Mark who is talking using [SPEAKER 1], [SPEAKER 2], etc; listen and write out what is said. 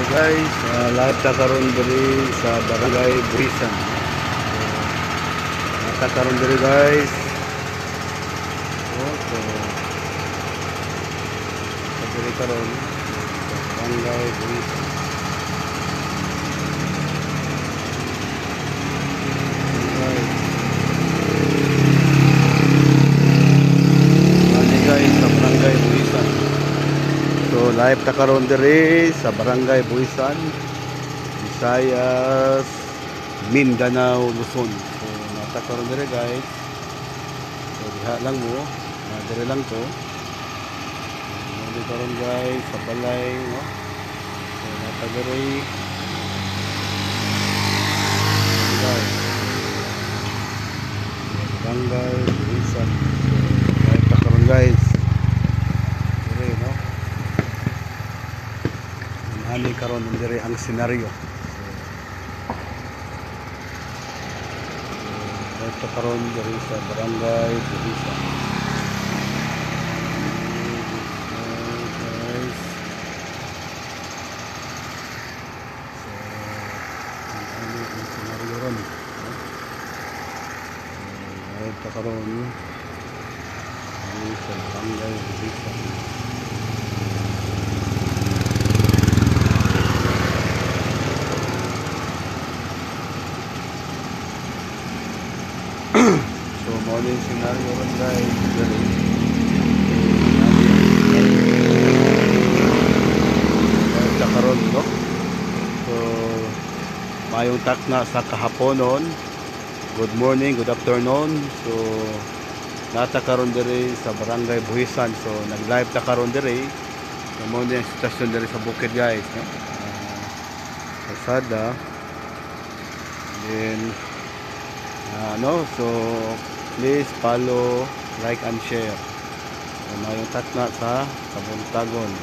[SPEAKER 1] Guys, live ta karon diri sa Barangay Buhisan. So, nata karon diri, guys. So, sa diri karon sa Barangay Buhisan. Guys. Ani guys, sa Barangay Buhisan. So live ta karon diri sa Barangay Buhisan, Visayas, Mindanao, Luzon. So nata karon diri, guys. So diha lang mo, na diri lang to. Diri karon, guys, sa balay, no. So nata diri. Guys. Barangay Buhisan. So live ta karon, guys. Diri, no. Ani karon diri ang senaryo. So ito karon diri sa Barangay Buhisan. Guys. So ani ang senaryo ron. No? So ito karon diri sa Barangay Buhisan. So mao ni senaryo ron, guys, diri. Ito karon, no. So mayong takna sa kahaponon. Good morning, good afternoon. So nata karon diri sa Barangay Buhisan. So nag-live ta karon diri. So mao ni ang sitwasyon diri sa bukid, guys, no. Kalsada. Then ano, so please follow, like and share. So mayong takna sa kabuntagon.